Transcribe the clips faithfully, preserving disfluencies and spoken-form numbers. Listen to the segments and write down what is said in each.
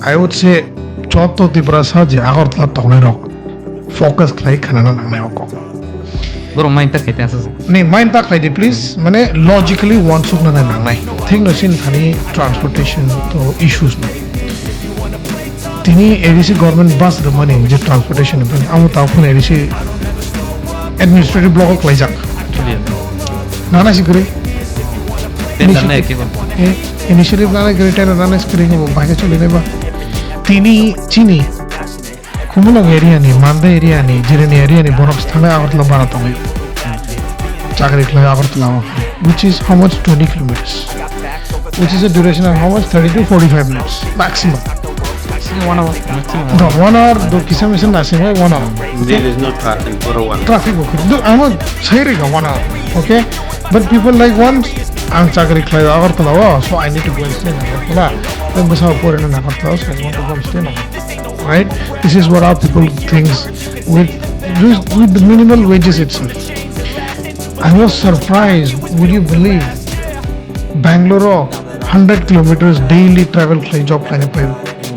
I would say, joto Tiprasa je Agartala tongnai rok focus khlai khanana nangnai o kok. Borok mind ta khaite aswk. Ni mind ta khlai di, please. Mane logically uansuk na nangnai. Thik no sin thani transportation to issues no. Tini A D C government bus rwmani je transportation ni, amo ta phone A D C administrative block o khlaijak. Nana si kwrwi. Tender na Initiative, eke ba. Eh, initiative nana kwrwi, tender nana si kwrwi, bahai choli nai ba. Tini chini Khumulwng area ni, Mande area ni, Jirani area ni borok thangwi Agartala bara tongwi. Chakri khlai Agartala o, which is how much? Twenty kilometers. Which is a duration of how much? Thirty to forty-five minutes maximum. Maximum one hour. Maximum. No, one hour, do kisa misa nasing bai one hour. There is no traffic for a one. Traffic bo khuru. Do, amo sai rega one hour. Okay? But people like, once ang chakri khlai Agartala o, so I need to go and stay in Agartala. Then bwsa pore na Agartala o, so I want to go and stay in Agartala. Right? This is what our people thinks with, with the minimal wages itself. I was surprised, would you believe, Bangalore o hundred kilometers daily travel khlai, job khlaina phai.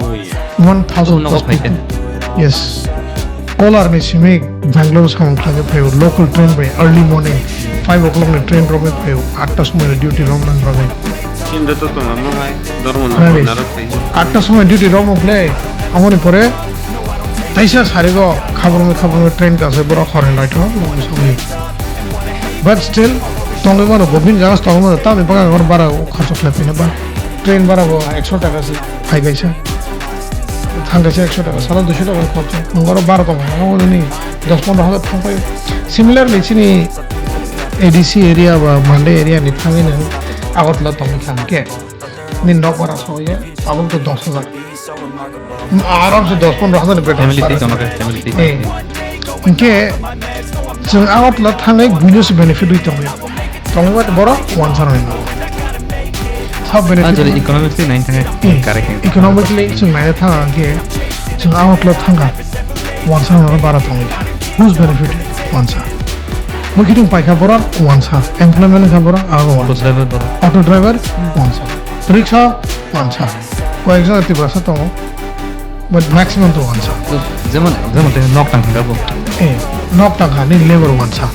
Oh, yeah. One thousand plus people. Yes. Kolar ni simi Bangalore samung khlaina phai, local train bai, early morning five o'clock ni train romwi phai, atta somoi ni duty romna bagwi. Chini to tongma hai, dormo na Nani? Narok phai. Atta somoi duty romwi phai, amoni pore taisa sarigo khabrumwi khabrumwi train kasa borok hor hai naitho, nokni sogwi. But still, tongwi mano, bo bini jaga tongwi mano, tamni bagwi ang bara kharch khlai phina ba. Train bara bo ekso taka se phai kaisa. Thang kaisa ekso taka, sala duiso taka khorcho. Nwng oro bara tong, ang oro ni dos pondro hazar thang paio. Similarly, chini A D C area ba Mande area ni thangwi nang Agartala tongwi kha hwnkhe, nini nok bara soya, abo to dos hazar. Aram se dos pondro hazar ni beton. Family twi tono khe, family twi. Eh. Hwnkhe chwng Agartala thangwi buino se benefit wi tongwi. Tongwi ba borok wansa rwi. Sab benefit. Ah, jodi economics twi nai thangwi. Eh. Correct. Economically chwng nai thang hwnkhe chwng Agartala thangkha wansa rwi bara tongwi. Who's benefit? Wansa. Mui kiting paikha borok wansa. Employment kha borok abo wansa. Auto driver borok. Auto driver wansa. Rickshaw wansa. Koyekjon Tiprasa tongo, but maximum to wansa. Jemon, jemon tei nok tang kha bo. Eh, nok tang kha, nini labor wansa.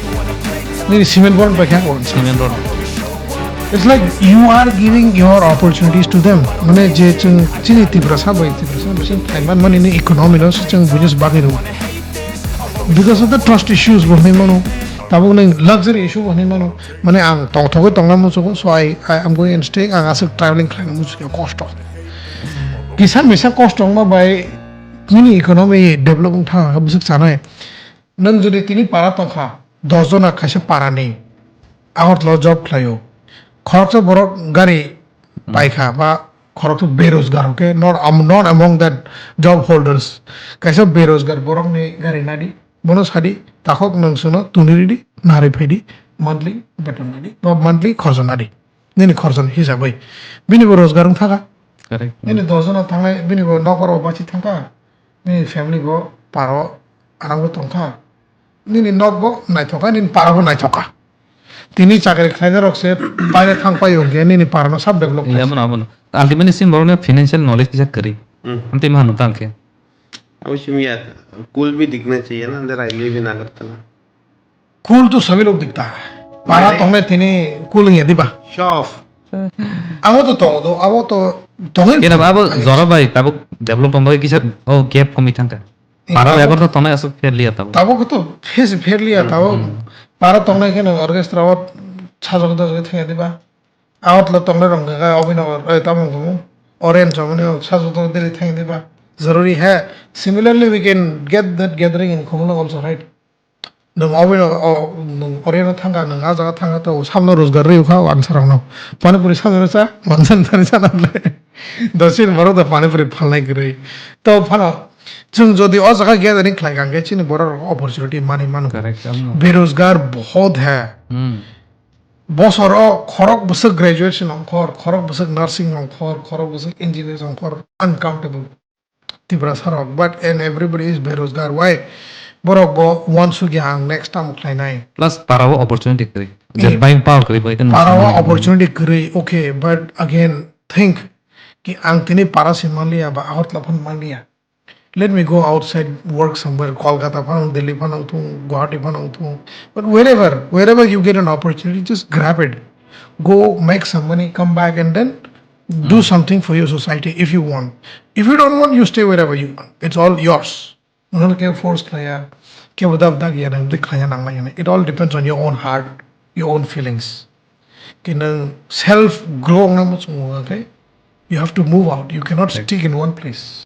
Nini cement board bai kha wansa. Cement board. It's like you are giving your opportunities to them. Mane je chwng chini Tiprasa bai Tiprasa bai chwng thaiman mani ni economy no se chwng business bagwi rw. Because of the trust issues bo hinwi mano. Tabuk nang luxury issue bo hinwi mano. Mane ang tongthogwi tongna muchungo, so I, I am going and staying, ang aswk traveling khlaina muchungo kosto. Kisa misa kosto wngma bai nini economy develop wng thang kha bwswk chanai. Nwng jodi tini para tongkha, dos jona kaisa para ni Agartala job khlaio. Khoroksa borok gari paikha ba khoroksa berojgar hwnkhe not am-, not among that job holders. Kaisa berojgar borokni gari nadi, bono sadi, takhuk nwng chwngno tuni ridi, narwi phaidi, monthly beton nadi, ba monthly khorsa nadi. Nini khorsa hisabwi. Bini bo rojgar wng thaka. Correct. Nini dos jona thangnai, bini bo nokbar bo bachi thangkha. Nini family bo paro aram bo tongkha. Nini nok bo naithokha, nini para bo naithokha. Tini chakri khlainai rok se paina thang pai hwnkhe nini para no sab develop khai. Amo no, amo no. Ultimately, sin borok ni financial knowledge kisa kwrwi. Hmm. Amtwi ma hano tang khe. Abo simi ya, cool bhi dikhna chahiye na, andar aile bhi na karta na. Cool to sabhi log dikhta hai. Para tongnai tini cool wngya diba? Show off. Abo to tongo do, abo to tongo. Kena ba abo jora bai, tabuk develop tong bai kisa, oh, gap komi thangka. Eh, para tabuk, yago to tongnai asuk fair liya tabuk. Tabuk to face fair liya tabuk. Hmm. Para tongnai kena orchestra o sajok dajok thangya diba? Out lo tongnai rok hwnkha khe obwino, eh, tamo wngkha mo? Orange obwino sajwk tongo, daily thangwi diba? Zaruri hai. Similarly, we can get that gathering in Khumulwng also, right? Nwng obwino, o, nwng Oriano thangkha, nwng a jaga thangkha, to samno rojgar rwkha, wansarokno. Pani puri sajwk cha, wansan thani sana le. Dosin borok da pani puri phalnai kwrwi. To phano, chwng jodi o jaga gathering khlai kha, hwnkhe chini borok rok opportunity manwi mano. Correct, amo. Berojgar bahut hai. Hmm. Bosor o khorok bwswk graduation ongkhor, khorok bwswk nursing ongkhor, khorok bwswk engineer ongkhor, uncountable Tiprasa rok, but and everybody is berojgar. Why? Borok bo wansuk ya ang next time khlainai. Plus para o opportunity kwrwi. Eh, je buying power kwrwi bai khe para o opportunity kwrwi, okay, but again, think, Ki ang tini para se manliya ba Agartala phano manliya. Let me go outside, work somewhere, Kolkata phano, Delhi phano thung, Guwahati phano thung. But wherever, wherever you get an opportunity, just grab it. Go make some money, come back, and then do something for your society if you want. If you don't want, you stay wherever you want. It's all yours. Nono kebo force khlaiya, kebo dab dak ya, nang dik khlaiya nang lai ya. It all depends on your own heart, your own feelings. Ki nang self grow wngna muchung wngkha khe, you have to move out. You cannot stick in one place.